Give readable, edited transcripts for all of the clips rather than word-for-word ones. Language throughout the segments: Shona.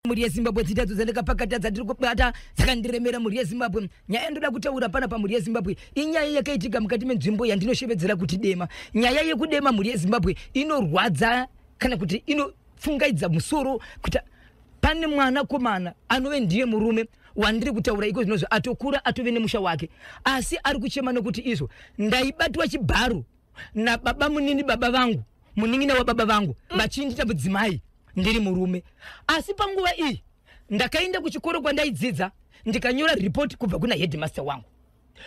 Mhuri yeZimbabwe, dzitadzo dzandakapakata dzandiri kubata dzakandiremera. Mhuri yeZimbabwe, nyaya yandoda kutaura pana pamhuri yeZimbabwe inyaya yakaitika mukati menzvimbo yandinoshevedzera kuti Dema. Nyaya yekuDema, mhuri yeZimbabwe, inorwadza kana kuti inopfungaidza musoro kuti pane mwanakomana anove ndiye murume wandiri kutaura iko zvinozvo atokura, atove nemusha wake, asi ari kuchema nekuti izvo ndaibatwa chibharo nababa munini, baba vangu, munin'ina wababa vangu, vachindiita mudzimai ndiri murume. Asi panguva iyi ndakaenda kuchikoro kwandaidzidza, ndikanyora ripoti kubva kuna headmaster wangu.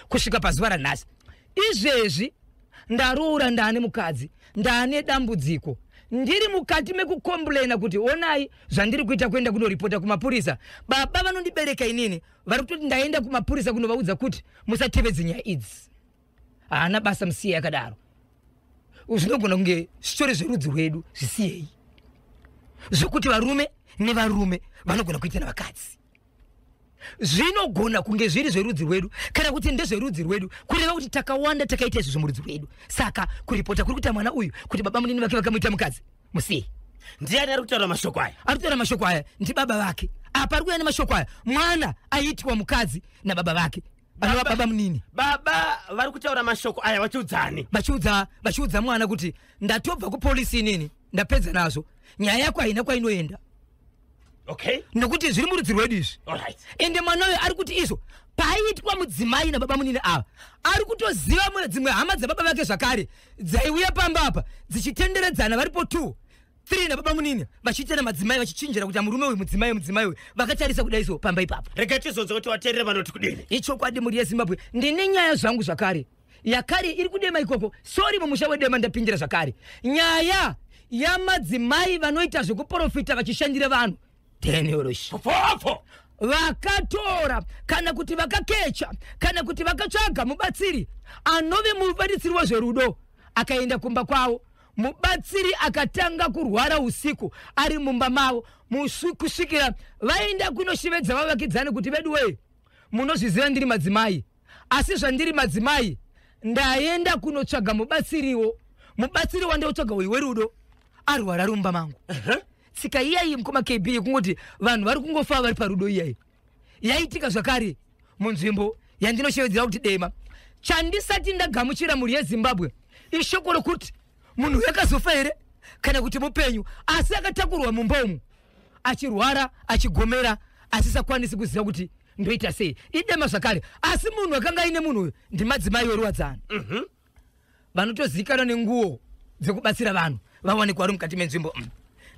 Kusvika pazuva ranhasi izvezvi ndaroora, ndaane mukadzi, ndaane dambudziko. Ndiri mukati mekucomplaina kuti onai zvandiri kuita, kuenda kunoripota kumapurisa. Baba vanondibereka inini vari kutoti ndaenda kumapurisa kunovaudza kuti musatevedze nyaya idzi, haana basa, musiye yakadaro, zvinogona kunge zvitori zverudzi rwedu, zvisiyei, zvokuti varume nevarume vanogona kuita navakadzi. Zvinogona kunge zviri zverudzi rwedu kana kuti ndezverudzi rwedu, kureva kuti takawanda takaita izvozvo murudzi rwedu. Saka kuripota kuri kuita mwana uyu kuti baba munini vake vakamuita mukadzi, musiyei. Ndiani ari kutaura mashoko aya? Ari kutaura mashoko aya ndibaba vake. Apa ari kuuya nemashoko aya mwana aiitwa mukadzi nababa vake anova baba munini. Baba vari kutaura mashoko aya vachiudzani? Vachiudza mwana kuti ndatobva kupolisi inini, ndapedza nazvo, nyaya yako haina kwainoenda nokuti zviri murudzi rwedu izvi. Ende mwana uyo ari kuti izvo paaiitwa mudzimai nababa munini ava, ari kutoziva dzimwe hama dzababa vake zvakare dzaiuya pamba apa dzichitenderedzana, varipo 2 3 nababa munini, vachiitana madzimai, vachichinjira kuti murume uyu mudzimai, mudzimai uyu, vakatarisa kudai so pamba ipapo. Rega tizonzwa kuti vateerere vanoti kudini. Ichokwadi, mhuri yeZimbabwe, ndine nyaya zvangu zvakare yakare iri kuDema ikoko. Sorry, mumusha weDema ndapindira zvakare. Nyaya yamadzimai vanoita zvekuprofita vachishandira vanhu, Daniel, Fofo. vakatora kana kuti vakakecha kana kuti vakatsvaga mubatsiri anove mubatsiri wezverudo, akaenda kumba kwavo. Mubatsiri akatanga kurwara usiku ari mumba mavo, kusvikira vaenda kunoshivedza vavakidzani kuti vedu wei, munozviziva ndiri madzimai, asi zvandiri madzimai ndaenda kunotsvaga mubatsiriwo, mubatsiri wandotsvaga uyu werudo arwara ari mumba mangu. Tsika iyayi, mukoma KB, yekungoti vanhu vari kungofa vari parudo, iyayi yaitika zvakare munzvimbo yandinoshevedzera kuti Dema. Chandisati ndagamuchira, mhuri yeZimbabwe, ishoko rokuti munhu yakazofa here kana kuti mupenyu, asi akatakurwa mumba umu achirwara, achigomera, asisakwanisi kuziva kuti ndoita sei. IDema zvakare, asi munhu akanga aine munhu uyu ndimadzimai weruwadzano vanotozivikanwa nenguo dzekubatsira vanhu, vawanikwa vari mukati menzvimbo.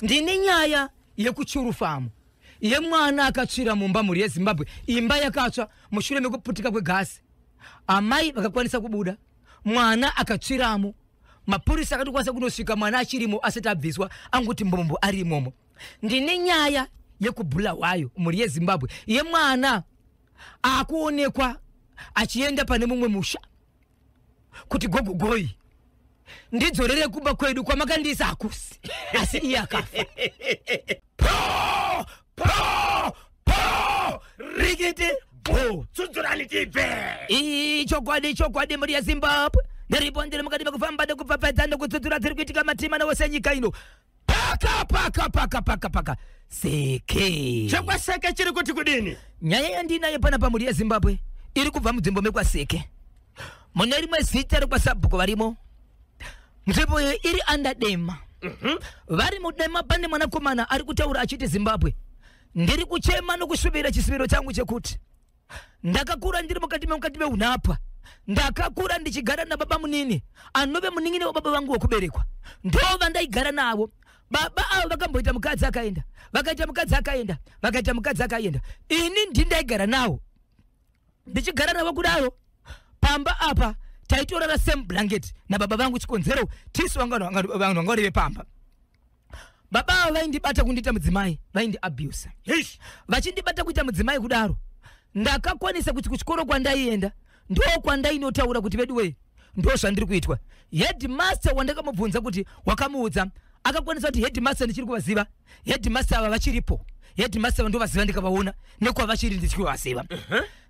Ndine nyaya yekuChuru Farm yemwana akatsvira mumba. Mhuri yeZimbabwe, imba yakatsva mushure mekuputika kwegasi. Amai vakakwanisa kubuda, mwana akatsviramo. Mapurisa akatokwanisa kunosvika mwana achirimo, asati abviswa, angoti mbombo ari imomo. Ndine nyaya yekuBhulawayo, mhuri yeZimbabwe, yemwana akuonekwa achienda pane mumwe musha kuti gogogoi, ndidzorere kumba kwedu kwamakandiisa, hakusi, asi iye akafa. Po po po, rikiti bo. Tsudzurani tibve. Ichokwadi, chokwadi, mhuri yeZimbabwe, ndiripo, ndiri mukati mekufamba nekupfapfaidza nekutsudzura dziri kuitika matima nawose nyika ino. Paka paka paka paka paka seke. ChekwaSeke chiri kuti kudini? Nyaya yandinayo pana pamhuri yeZimbabwe iri kubva munzvimbo mekwaSeke, mune rimwe zita rekwasabhuku varimo. Nzvimbo iyo iri under Dema. Vari muDema pane mwanakomana ari kutaura achiti, Zimbabwe, ndiri kuchema nokusvibira chisvibiro changu chekuti ndakakura ndiri mukati meunhapwa. Ndakakura ndichigara nababa munini anove munin'ini wababa vangu wekuberekwa, ndo vandaigara navo. Baba avo vakamboita mukadzi akaenda, vakaita mukadzi akaenda, vakaita mukadzi akaenda. Ini ndindaigara navo. Ndichigara navo kudaro pamba apa, taitorara same blanket nababa vangu. Chikonzero, tisu vanhu vanga vari vepamba. Baba ava vaindibata kundiita mudzimai, vaindiabusa. Vachindibata kuita mudzimai kudaro, ndakakwanisa kuti kuchikoro kwandaienda ndo kwandainotaura kuti vedu wei, ndo zvandiri kuitwa. Headmaster wandakamubvunza kuti wakamuudza, akakwanisa kuti headmaster ndichiri kuvaziva, headmaster ava vachiripo. Headmaster ndovaziva, ndikavaona nekwavachiri ndichivaziva.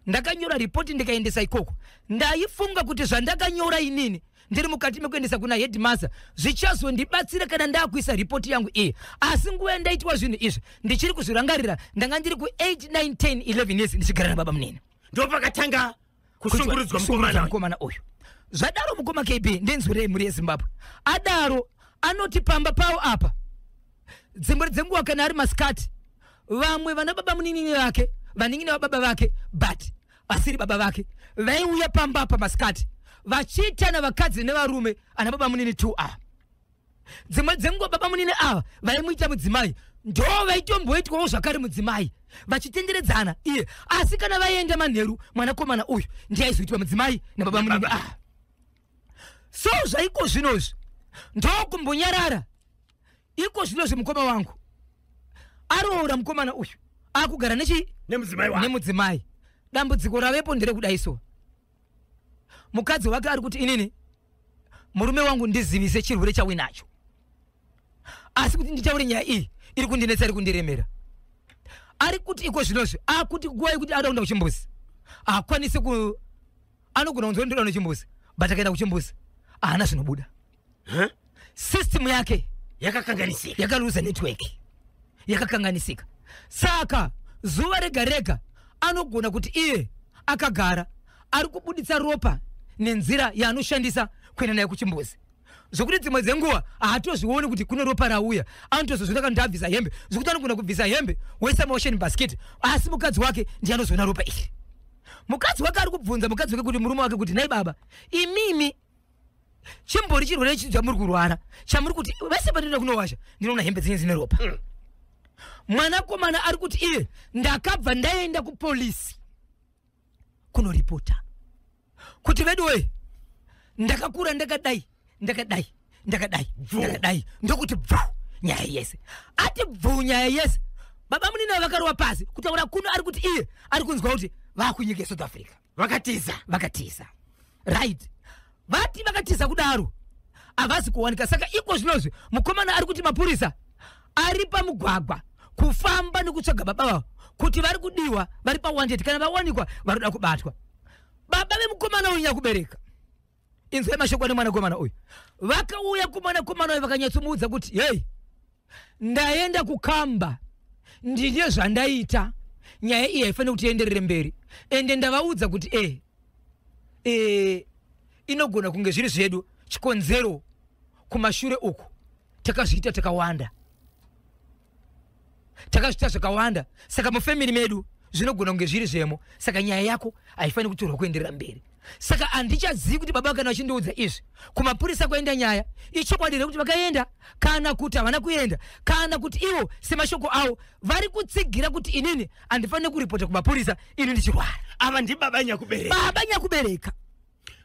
Ndakanyora ripoti, ndikaendesa ikoko. Ndaifunga kuti zvandakanyora inini ndiri mukati mekuendesa kuna headmaster zvichazondibatsira kana ndakuisa ripoti yangu iyi. Asi nguva yandaitwa zvinhu izvi, ndichiri kuzvirangarira, ndanga ndiri ku8 9 10 11 years ndichigara nababa munini. Ndopakatanga kushungurudzwa mukomana. Mukomana uyu. Zvadaro, mukoma KB, ndenzwirei, mhuri yeZimbabwe. Adaro, anoti pamba pavo apa, dzimwe dzenguva kana ari masikati, vamwe vana baba muninini vake, vanin'ina vababa vake but vasiri baba vake, vaiuya pamba apa masikati vachiitana vakadzi nevarume, ana baba munini 2 ava. Dzimwe dzenguva baba munini ava vaimuita mudzimai ndo vaitomboitwawo zvakare mudzimai, vachitenderedzana iye. Asi kana vaienda manheru, mwanakomana uyu ndiye aizoitwa mudzimai nababa munini ava. So zvaiko zvinozvi ndokumbonyarara. Iko zvinozvi mukoma wangu aroora mukomana uyu, akugara nechi Nemudzimai wake. Nemudzimai. Dambudziko ravepo nderekudai so, mukadzi wake ari kuti, "Inini murume wangu ndizivise chirwere chawinacho, asi kuti nditaure nyaya iyi iri kundinetsa, iri kundiremera." Ari kuti iko zvinozvi akuti nguva yekuti ada kuenda kuchimbuzi haakwanisi ku anogona kunzwa, "Ndoda nechimbuzi," but akaenda kuchimbuzi haana zvinobuda. Huh? System yake yakakanganisika. Yakaluza network, yakakanganisika. Saka zuva rega rega anogona kuti iye akagara ari kubuditsa ropa nenzira yaanoshandisa kuenda nayo kuchimbuzi, zvokuti dzimwe dzenguva haatozvioni kuti kune ropa rauya. Anotozozviona kana ndabvisa hembe, zvokuti anogona kubvisa hembe woisa mawashing basket, asi mukadzi wake ndiye anozoona ropa iri. Mukadzi wake ari kubvunza mukadzi wake kuti, murume wake kuti, "Nai baba, imimi chimbori chirwere ichi chamuri kurwara, chamuri kuti vese patinoenda kunowasha ndinoona hembe dzenyu dzine ropa?" Mwanakomana ari kuti iye, "Ndakabva ndaenda kupolisi kunoripota kuti veduwe, ndakakura ndakadai, ndakadai, ndakadai, ndakadai." Ndokuti bvu nyaya yese. Ati bvu nyaya yese, baba munini vakarova pasi. Kutaura kuno ari kuti iye ari kunzwa kuti vakunyika yeSouth Africa. Vakatiza. Vakatiza, right. Vati vakatiza kudaro, havasi kuwanika. Saka iko zvinozvi mukomana ari kuti mapurisa ari pamugwagwa kufamba nekutsvaga baba vavo, kuti vari kudiwa, vari pawanted, kana vawanikwa vari kuda kubatwa. Baba vemukomana uyu nyakubereka, inzwai mashoko ane mwanakomana uyu, vakauya kumwanakomana uyu vakanyatsomuudza kuti, "Hei, ndaenda kukamba, ndine zvandaita, nyaya iyi haifaniri kuti ienderere mberi, ende ndavaudza kuti inogona kunge zviri zvedu chikonzero kumashure uku takazviita takawanda, takazviita zvakawanda, saka mufamily medu zvinogona kunge zviri zvemo, saka nyaya yako haifaniri kutorwa kuenderera mberi." Saka handichazivi kuti baba kana vachindiudza izvi, kumapurisa kwaenda nyaya, ichokwadi here kuti vakaenda kana kuti havana kuenda, kana kuti ivo semashoko avo vari kutsigira kuti inini handifaniri kuripota kumapurisa ini ndichirwara? Ava ndibaba nyakubereka. Baba nyakubereka.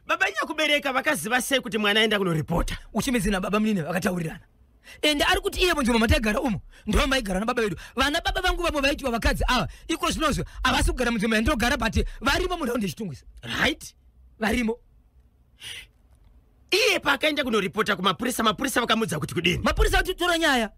Baba nyakubereka vakaziva sei kuti mwana aenda kunoripota? Uchimedzina baba munini vakataurirana, ende ari kuti iye munzvimbo mataigara umo ndo maigara nababa vedu. Vana baba vangu vamwe vaitiwa vakadzi ava iko zvinozvo havasi kugara munzvimbo yandinogara, but varimo munharaunda yeChitungwiza. Varimo. Iye paakaenda kunoripota kumapurisa, mapurisa vakamudza kuti kudini? Mapurisa vatitora nyaya,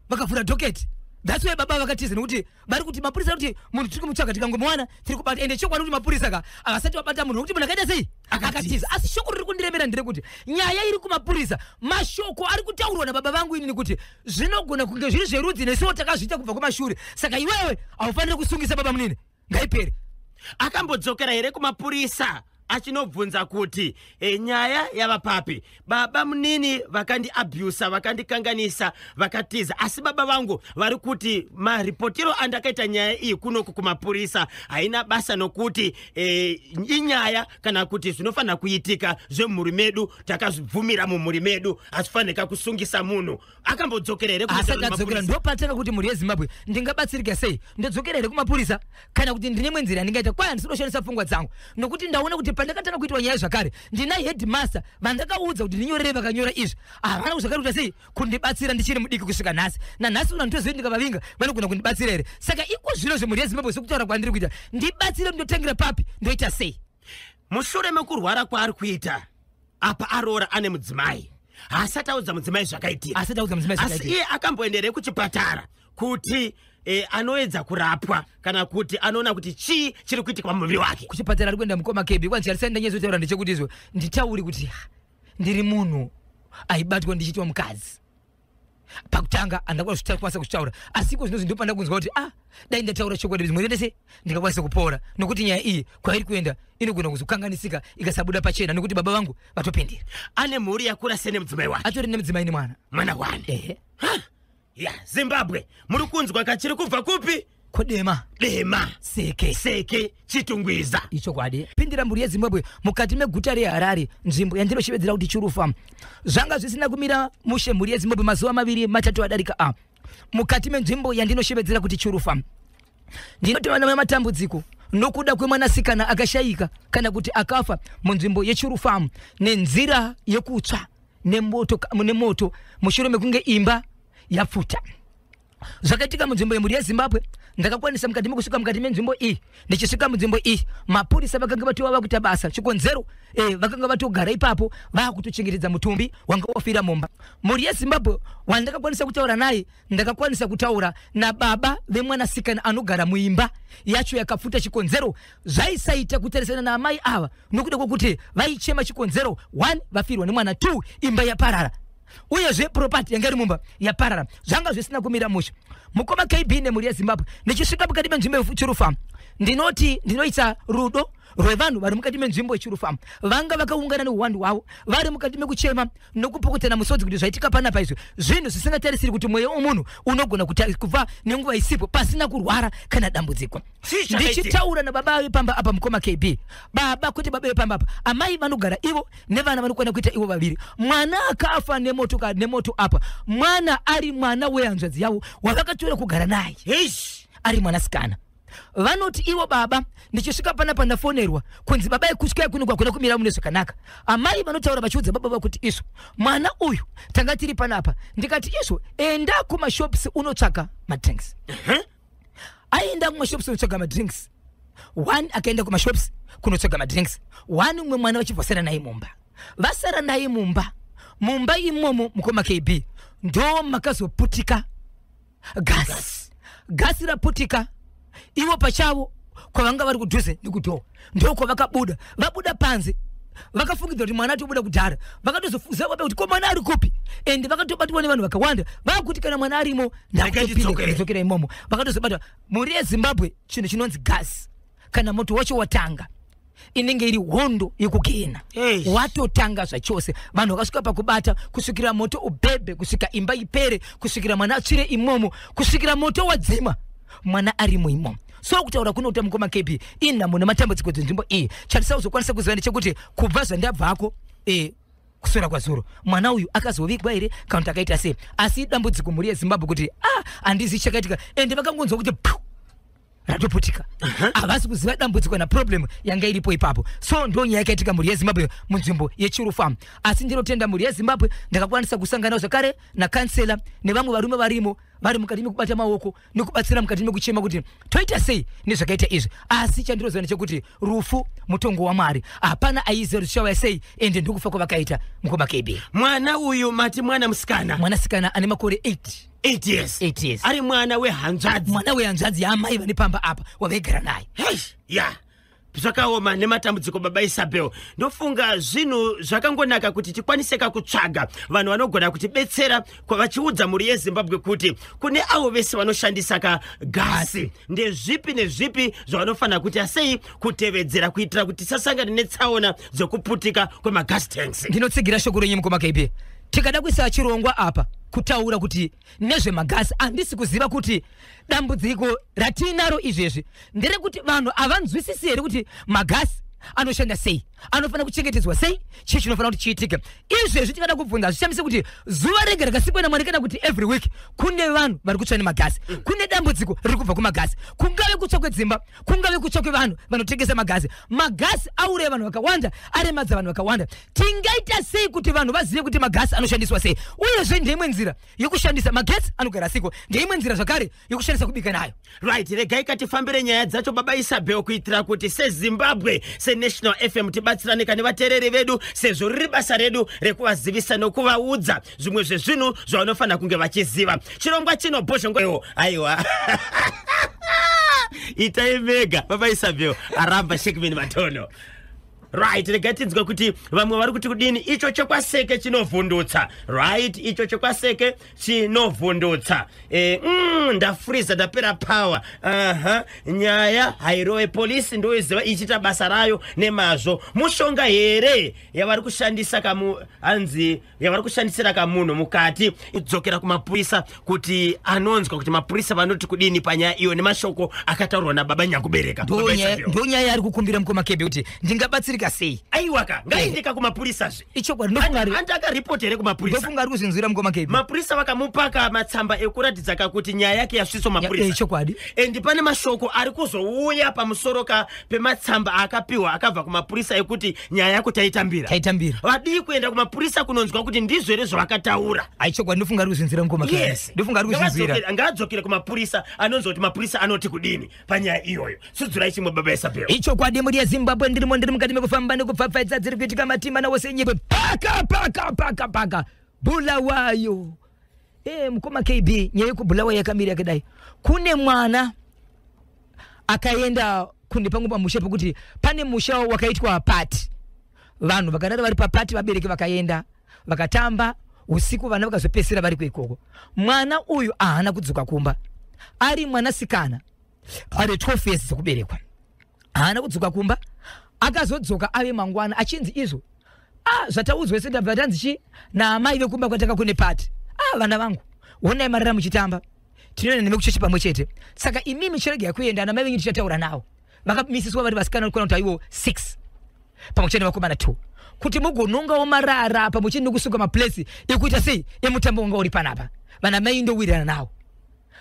vakavhura docket. That's why baba vakatiza, nekuti vari kuti mapurisa kuti munhu tiri kumutsvaga, tikangomuwana tiri kubata. Ende chokwadi kuti mapurisa ka havasati vabata munhu, nekuti munhu akaita sei? Akatiza. Asi shoko riri kundiremera nderekuti nyaya iri kumapurisa, mashoko ari kutaurwa nababa vangu inini kuti zvinogona kunge zviri zverudzi, nesuwo takazviita kubva kumashure, saka iwewe haufaniri kusungisa baba munini, ngaipere. Akambodzokera here kumapurisa achinobvunza kuti nyaya yava papi? Baba munini vakandiabhusa, vakandikanganisa, vakatiza, asi baba vangu vari kuti maripotiro andakaita nyaya iyi kunoku kumapurisa haina basa, nokuti inyaya kana kuti zvinofanira kuitika zvemumhuri medu, takazvibvumira mumhuri medu, hazvifanika kusungisa munhu. Akambodzokera here kunotaura Asati adzokera. nemapurisa? Ndopatanga kuti, mhuri yeZimbabwe, ndingabatsirika sei? Ndodzokera here kumapurisa kana kuti ndine imwe nzira yandingaita? Kwai handisi kudoshandisa pfungwa dzangu, nokuti ndaona kuti pandakatanga kuitwa nyaya zvakare, ndina headmaster vandakaudza kuti ndinyorere, vakanyora izvi, havana kuzvakare kuita sei kundibatsira ndichiri mudiki kusvika nhasi. Nanhasi una nditoziva kuti ndikavavinga vanogona kundibatsira here? Saka iko zvino zvemhuri yeZimbabwe, sekutaura kwandiri kuita, ndibatsire, ndotangira papi, ndoita sei? Mushure mekurwara kwaari kuita apa, aroora, ane mudzimai, haasati audza mudzimai zvakaitika. Asati audza mudzimai Asi zvakaitika. iye akamboenderei kuchipatara kuti Anoedza kurapwa kana kuti anoona kuti chii chiri kuitika pamuviri wake. Kuchipatara ari kuenda mukoma KB. Kwanzi charisai ndanyatsotaura ndechekuti izvo nditauri kuti ndiri munhu aibatwa ndichiitwa mukadzi. Pakutanga handakwanisa kuzvitaura, asi iko zvinozvi ndopanda kunzwa kuti dai ndataura chokwadi, zvimwe ndese ndingakwanisa kupora, nokuti nyaya iyi kwairi kuenda inogona kuzokanganisika ikasabuda pachena, nokuti baba vangu vatopindira. Ane mhuri yakura sene mudzimai wake? Atori nemudzimai nemwana. Mwana wane? Ehe. Ya, Zimbabwe, muri kunzwa kachiri kubva kupi? Kodema. Dema. Seke. Seke, Chitungwiza. Ichokwadi. Pindira mhuri yeZimbabwe, mukati meguta reHarare, nzvimbo yandinoshevedzera kuti Churufa, zvanga zvisina kumira mushe, mhuri yeZimbabwe, mazuva 2 3 adarika mukati menzvimbo yandinoshevedzera kuti Churufa. Ndinoti vana vematambudziko nokuda kwemwanasikana akashayika kana kuti akafa munzvimbo yeChurufamu nenzira yekutsva nemoto mushure mekunge imba yapfuta. Zvakaitika munzvimbo yemhuri yeZimbabwe, ndakakwanisa mukati mekusvika mukati menzvimbo iyi. Ndichisvika munzvimbo iyi, mapurisa vakanga vatova vakuita basa. Chikonzero, vakanga vatogara ipapo vaakutochengetedza mutumbi wanga wafira mumba. Mhuri yeZimbabwe, wandakakwanisa kutaura naye, ndakakwanisa kutaura nababa vemwanasikana anogara muimba yacho yakapfuta. Chikonzero, zvaisaita kutarisana naamai ava nokuda kwokuti vaichema. Chikonzero, 1, vafirwa nemwana; 2, imba yaparara, uyezve property yanga iri mumba yaparara. Zvanga zvisina kumira mushe, mukoma KB nemhuri yeZimbabwe. Ndichisvika mukati menzvimbo yeChirufamu, ndinoti ndinoisa rudo rwevanhu vari mukati menzvimbo yeChirufamu. Vanga vakaungana neuwandu hwavo, vari mukati mekuchema nokupukutana musodzi kuti zvaitika panapa izvi zvinhu zvisingatarisiri kuti mweya womunhu unogona kufa nenguva isipo pasina kurwara kana dambudziko. Chii chakaitika? Ndichitaura nababa vepamba apa, mukoma KB, baba, kwete baba vepamba apa, amai vanogara ivo nevana vanokwana kuita ivo vaviri. Mwana akafa nemoto nemoto apa, mwana ari mwana wehanzvadzi yavo wavakatora kugara naye. Heish. Ari mwanasikana. Vanoti ivo baba, ndichisvika panapa ndafonerwa kunzi baba kusvikai kuno kwakuna kumira mune zvakanaka. Amai vanotaura vachiudza baba vakuti izvo mwana uyu tanga tiri panapa, ndikati izvo enda kumashops unotsvaga madrinks. Aenda kumashops unotsvaga madrinks. One akaenda kumashops kunotsvaga madrinks, one umwe mwana vachibva vasara naye mumba. Vasara naye mumba, mumba imomo, mukoma KB, ndo makazoputika gasi. Gasi raputika, ivo pachavo kwavanga vari kudhuze nekudoor ndo kwavakabuda. Vabuda panze, vakafungidzwa kuti mwana atobuda kudhara. Vakatozoziva kuti ko mwana ari kupi, ende vakatobatwa nevanhu vakawanda vakuti kana mwana arimo Ndakatidzokere. ndakudzokera imomo. Vakatozobatwa. Mhuri yeZimbabwe, chinhu chinonzi gasi, kana moto wacho watanga, inenge iri hondo yekugena. Eish. Watotanga zvachose, vanhu vakasvika pakubata kusvikira moto ubhebhe, kusvika imba ipere, kusvikira mwana atsvire imomo, kusvikira moto wadzima, mwana arimo imomo. So kutaura kunoita mukoma KB, inhamo nematambudziko dzenzvimbo iyi. Chatisazokwanisa kuziva ndechekuti kubva zvandabvako kuswera kwazuro, mwana uyu akazovigwa here kana kuti akaita sei. Asi dambudziko, mhuri yeZimbabwe, kuti handizi chakaitika, ende vakangonzwa kuti pu ratoputika, havasi kuziva dambudziko naproblem yanga iripo ipapo. So ndo nyaya yakaitika, mhuri yeZimbabwe, munzvimbo yeChirufamu. Asi ndinotenda, mhuri yeZimbabwe, ndakakwanisa kusanganawo zvakare nakansela nevamwe varume varimo, vari mukati mekubata maoko nekubatsira mukati mekuchema kuti toita sei nezvakaita izvi. Asi chandinoziva ndechekuti rufu mutongo waMwari, hapana aiziva kuti zvichauya sei, ende ndokufa kwavakaita, mukoma KB. Mwana uyu mati mwana musikana? Mwanasikana ane makore 8. 8 years. 8 years. Ari mwana wehanzvadzi? Mwana wehanzvadzi yaamai vane pamba apa wavaigara naye. Hei, ya, zvakaoma nematambudziko, baba Isabel. Ndofunga zvinhu zvakangonaka kuti tikwaniseka kutsvaga vanhu vanogona kutibetsera vachiudza mhuri yeZimbabwe kuti kune avo vese vanoshandisa kagasi, ndezvipi nezvipi zvavanofanira kuti asei kutevedzera kuitira kuti tisasangane netsaona dzekuputika kwemagas tanks. Ndinotsigira shoko renyu, mukoma KB. Tikada kuisa chirongwa apa kutaura kuti nezvemagasi, handisi kuziva kuti dambudziko ratinaro izvezvi nderekuti vanhu havanzwisisi here kuti magasi anoshanda sei, anofanira kuchengetedzwa sei, chii chinofanira kuti chiitike izvezvi. Tikada kubvunza, hazvishamisi kuti zuva rega rakasikwa naMwari kana kuti every week kune vanhu vari kutsva nemagasi. Kune dambudziko riri kubva kumagasi, kungave kutsva kwedzimba, kungave kutsva kwevanhu vanotengesa magasi. Magasi auraya vanhu vakawanda, aremadza vanhu vakawanda. Tingaita sei kuti vanhu vazive kuti magasi anoshandiswa sei? Uyezve ndeimwe nzira yekushandisa magetsi anogara siko, ndeimwe nzira zvakare yekushandisa kubika nayo. Right, regai katifambire nyaya dzacho, baba Isabel, kuitira kuti seZimbabwe, seNational FM. tibatsirane kane vateereri vedu, sezvo riri basa redu rekuvazivisa nokuvaudza zvimwe zvezvinhu zvavanofanira kunge vachiziva. Chirongwa chino Bhozhongora, aiwa, itai mega. Baba Isabel aramba Shekman Matono. Right, regai tinzwe kuti vamwe vari kuti kudini. Icho chekwaseke chinovhundutsa. Right, icho chekwaseke chinovhundutsa. Ndafuriza, ndapera power. Aha, nyaya hairove, polisi ndoiziva ichiita basa rayo nemazvo. Mushonga here yavari kushandisa kamu, hanzi yavari kushandisira kamunhu mukati? Kudzokera kumapurisa kuti anonzwa kuti mapurisa vanoti kudini panyaya iyo nemashoko akataurwa nababa nyakubereka. Baba Isabel. Ndo nyaya yaari kukumbira mukoma Kebe kuti ndingabatsirika sei. Aiwaka, ngaindika kumapurisazve. Ichokwadi, ndofunga Andi akaripota here kumapurisa? Ndofunga ari kuzvinzwira, mukoma Kebe. Mapurisa vakamupaka matsamba ekuratidza kakuti nyaya yake yasvitswa mapurisa. Chokwadi. And pane mashoko ari kuzouya pamusoro ka pematsamba akapiwa akabva kumapurisa ekuti nyaya yako taitambira. Taitambira. Vadii kuenda kumapurisa kunonzwa kuti ndizvo here zvavakataura? Ai, chokwadi, ndofunga ari kuzvinzwira, mukoma Kebe. Ndofunga ari kuzvinzwira. Ngaadzokere kumapurisa anonzwa kuti mapurisa anoti kudini panyaya iyoyo. Sudzurai chimwe, baba Isabel. Ichokwadi, mhuri yeZimbabwe, ndirimo, ndiri mukati mekufamba nekupfapfaidza dziri kuitika matima nawose nyika, paka paka paka paka Bulawayo. Mukoma KB, nyaya yekuBulawayo yakamira yakadai. Kune mwana akaenda kune pamwe pamusha pekuti pane musha wakaitwa pati, vanhu vakarara vari papati, vabereki vakaenda vakatamba usiku, vana vakazopedzisira vari kuikoko. Mwana uyu haana kudzoka kumba, ari mwanasikana ari 12 years dzekuberekwa. Haana kudzoka kumba, akazodzoka ave mangwana achinzi izvo, ah, zvataudzwa ese, ndabva tanzi chi naamai vekumba kwatanga kune pati, ah, vana vangu, honai marara muchitamba, tinoenda nemi kuchechi pamwe chete, saka imimi chiregai kuenda, ana mai venyu tichataura navo. Vakamisiswa vari vasikana kuna kuti aiwo 6 pamwe chete nevakomana 2, kuti mugonongawo marara pamwe chete nekusuka maplates ekuita sei emutambo wanga uri panapa. Vana mai ndowirirana navo,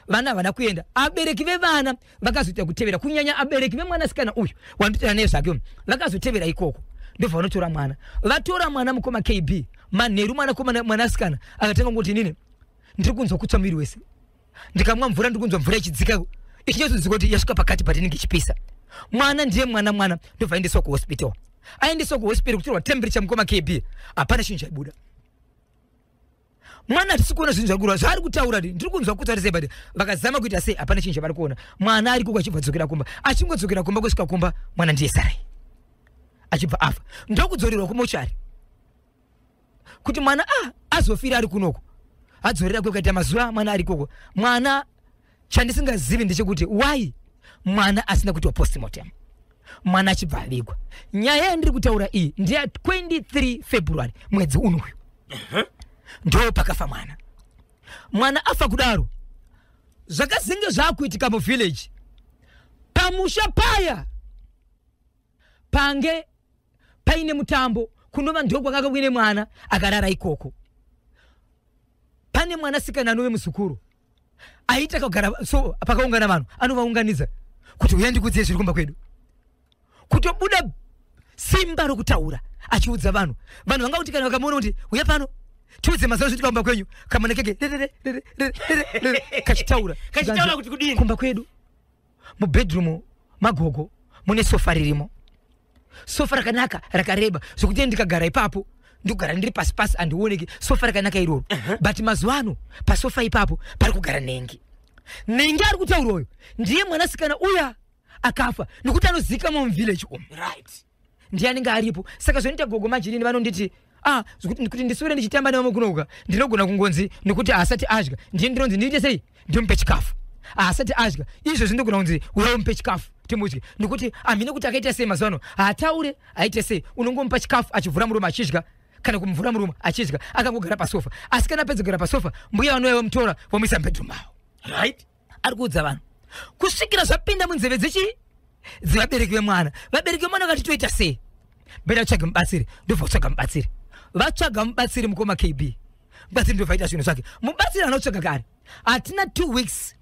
vana havana kuenda. Abereki vevana vakazoita kutevera, kunyanya abereki vemwanasikana uyu wandotaura naye zvake uyu, vakazotevera ikoko, ndobva vanotora mwana. Vatora mwana, mukoma KB, manheru mwanakomana, mwanasikana akatanga kungoti, "Inini ndiri kunzwa kutsva muviri wese, ndikamwa mvura ndiri kunzwa mvura ichidzika, ichinyatsonzwika kuti yasvika pakati patinenge ichipisa." Mwana ndiye mwana, mwana ndobva aendeswa kuhospital. Aendeswa kuhospital kutorwa temperature, mukoma KB, hapana chinhu chaibuda. Mwana hatisi kuona zvinhu zvakurwa zvaari kutaura, ndiri kunzwa kutsva sei, but vakazama kuita sei, hapana chinhu chavari kuona. Mwana ari koko, achibva dzokera kumba, achingodzokera kumba, kusvika kumba mwana ndiye sarai, achibva afa, ndokudzorerwa kumochari kuti mwana a azofira ari kunoko. Adzorera kwekaita mazuva mwana ari ikoko. Mwana, chandisingazivi ndechekuti why mwana asina kuitwa postmortem, mwana achibva avigwa. Nyaya yandiri kutaura iyi ndeya 23 February mwedzi unoyu, ndo pakafa mwana. Mwana afa kudaro, zvakazenge zvaakuitika muvillage pamusha paya pange paine mutambo, kunova ndokwakanga kuine mwana akarara ikoko, pane mwanasikana anove muzukuru aita kugara so pakaungana vanhu anovaunganidza kuti uya ndikudziye zviri kumba kwedu, kutobuda simba rokutaura achiudza vanhu. Vanhu vanga kuti kana vakamuona kuti uya pano tiudze mazuva zvitika kumba kwenyu, kamwana keke kachitaura. Kachitaura kuti kudini? Kumba kwedu mubedroom magogo mune sofa ririmo, sofa rakanaka rakareba zvokuti ndikagara ipapo ndikugara ndiri pasi pasi, handioneki. Sofa rakanaka iroro, but mazuva ano pasofa ipapo pari kugara nhengi. Nhengi ari kutaura uyu ndiye mwanasikana uya akafa, nekuti anozikamwa muvillage umu. Ndiye anenge aripo. Saka zvinoita gogo majinini vanonditi, ah, kuti ndisure ndichitamba nevamwe kunoka, ndinogona kungonzi nekuti haasati adya, ndiye ndinonzi ndiite sei, ndimupe chikafu. Haasati adya izvozvi, ndogona kunzi uya umupe chikafu timudye, nekuti hamhine kuti akaita sei. Mazuva ano haataure, aite sei, unongomupa chikafu achivhura muromo achidya, kana kumuvhura muromo achidya akangogara pasofa. Asi kana apedza kugara pasofa, mbuya vanouya vomutora vomuisa mubedroom mavo. Ari kuudza vanhu kusvikira zvapinda munzeve dzechi dzevabereki vemwana. Vabereki vemwana vakati toita sei? Better tsvage mubatsiri. Ndobva kutsvaga mubatsiri. Vatsvaga mubatsiri, mukoma KB, mubatsiri ndobva aita zvinhu zvake. Mubatsiri anotsvaga kare, hatina 2 weeks.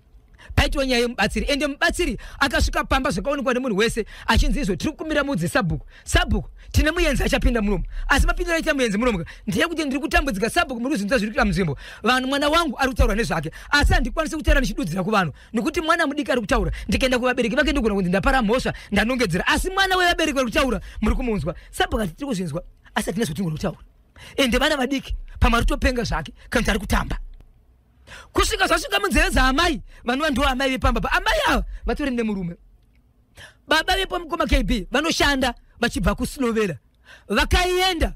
Paitiwa nyaya yemubatsiri, ende mubatsiri akasvika pamba, zvakaonekwa nemunhu wese, achinzi izvo tiri kukumbira mudzi sabhuku, sabhuku tine muenzi achapinda munomu. Asi mapindiro aita muenzi munomu ndeyekuti ndiri kutambudzika, sabhuku, muri kuzvinzwa zviri kuita munzvimbo vanhu. Mwana wangu ari kutaura nezvake, asi handikwanisi kutaura ndichidudzira kuvanhu nekuti mwana mudiki ari kutaura. Ndikaenda kuvabereki vake ndigona kunzi ndapara mhosva, ndanongedzera. Asi mwana wevabereki vari kutaura muri kumunzwa. Sabhuku ati tiri kuzvinzwa, asi hatina zvatingona kutaura, ende vana vadiki, pamwe ari kutopenga zvake kana kuti ari kutamba. Kusvika zvasvika munzeve dzaamai vanova ndo amai vepamba pa. Amai ava vatori nemurume, baba vepo, mukoma KB, vanoshanda vachibva kuSlovera. Vakaenda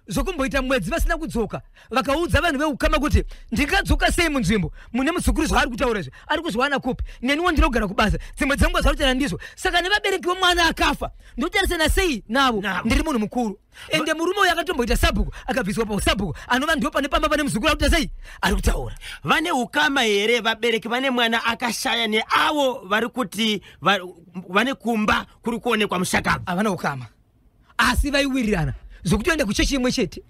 zvokumboita mwedzi vasina kudzoka. Vakaudza vanhu veukama kuti ndingadzoka sei munzvimbo mune muzukuru? Zvaari kutaura izvi ari kuzviwana kupi? Neniwo ndinogara kubasa, dzimwe dzenguva zvari kutaura ndizvo. Saka nevabereki vomwana akafa ndotarisana sei navo? Navo. Ndiri munhu mukuru, ende murume uyu akatomboita sabhuku, akabviswa pausabhuku, anova ndo pane pamba pane muzukuru ari kuita sei, ari kutaura. Vane ukama here vabereki vane mwana akashaya neavo vari kuti vane kumba kuri kuonekwa mushakabvu? Havana ukama, asi vaiwirirana zvokutoenda kuchechi imwe chete,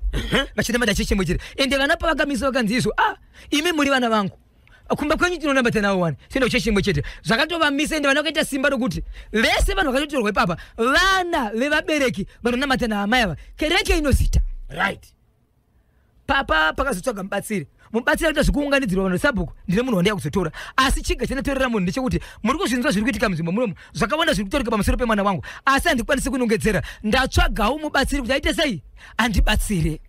vachinamata chechi imwe chete. Ende vana pavakamisa vakanzi izvo, a imi muri vana vangu, kumba kwenyu tinonamata navo wani, toenda kuchechi imwe chete. Zvakatovamisa. Ende vana vakaita simba rokuti vese vanhu vakatotorwa ipapa vana vevabereki vanonamata naamai ava, kereke inozita. Papa pakazotsvaga mubatsiri. Mubatsiri akuita zvekuunganidzirwa vanhu. Sabhuku, ndine munhu wandaiya kuzotora, asi chiga chandatorera munhu ndechekuti muri kuzvinzwa zviri kuitika munzvimbo munomu. Zvakawanda zviri kutaurika pamusoro pemwana wangu, asi handikwanisi kunongedzera. Ndatsvagawo mubatsiri kuti aite sei, andibatsire.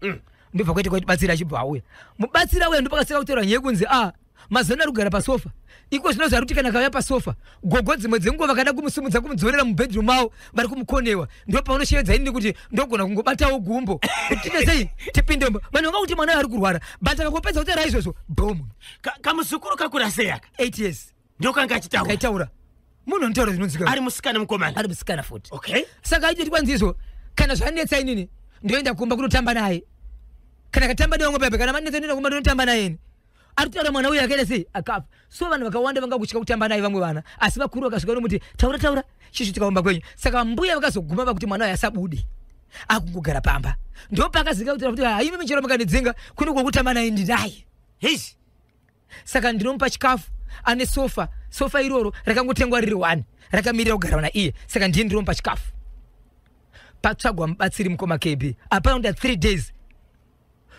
Ndobva kwaite kwaiti batsiri achibva auya. Mubatsiri auya, ndopakasika kutaura nyaya yekunzi a mazana ari kugara pasofa iko zvino. Zvari kuti kana akauya pasofa, gogo dzimwe dzenguva vakada kumusimudza kumudzorera mubedroom mavo, vari kumukonewa. Ndo paunoshevedza inini kuti ndogona kungobatawo gumbo kuti tiite sei, tipinde mumba. Vanhu vanga kuti mwana uyu ari kurwara, but akangopedza kutaura izvozvo, bomu. Kamuzukuru kakura sei aka? 8 years. Ndokanga achitaura? Kaitaura, munhu anotaura zvinonzika. Ari musikana, mukomana? Ari musikana futi. Saka aitoti kwanzi izvo kana zvanetsa inini ndoenda kumba kunotamba naye, kana katamba nevamwe pepe, kana manetsa ndoenda kumba ndonotamba naye. Ini ari kutaura mwana uyu akaita sei, akafa. So vanhu vakawanda vanga kutya kutamba naye, vamwe vana, asi vakuru vakasvika nomuti taura taura chisvitika kumba kwenyu. Saka mbuya vakazoguma vakuti mwana uyu asabude, akungogara pamba. Ndopakazika kuti kuti haimi michero makandidzinga kune kwokutamba naye ndinaye. Heish. Saka ndinomupa chikafu, ane sofa. Sofa iroro rakangotengwa riri one, rakamirira kugara naiye, saka ndiye ndinomupa chikafu. Patsvagwa mubatsiri, mukoma KB, hapana kuita 3 days.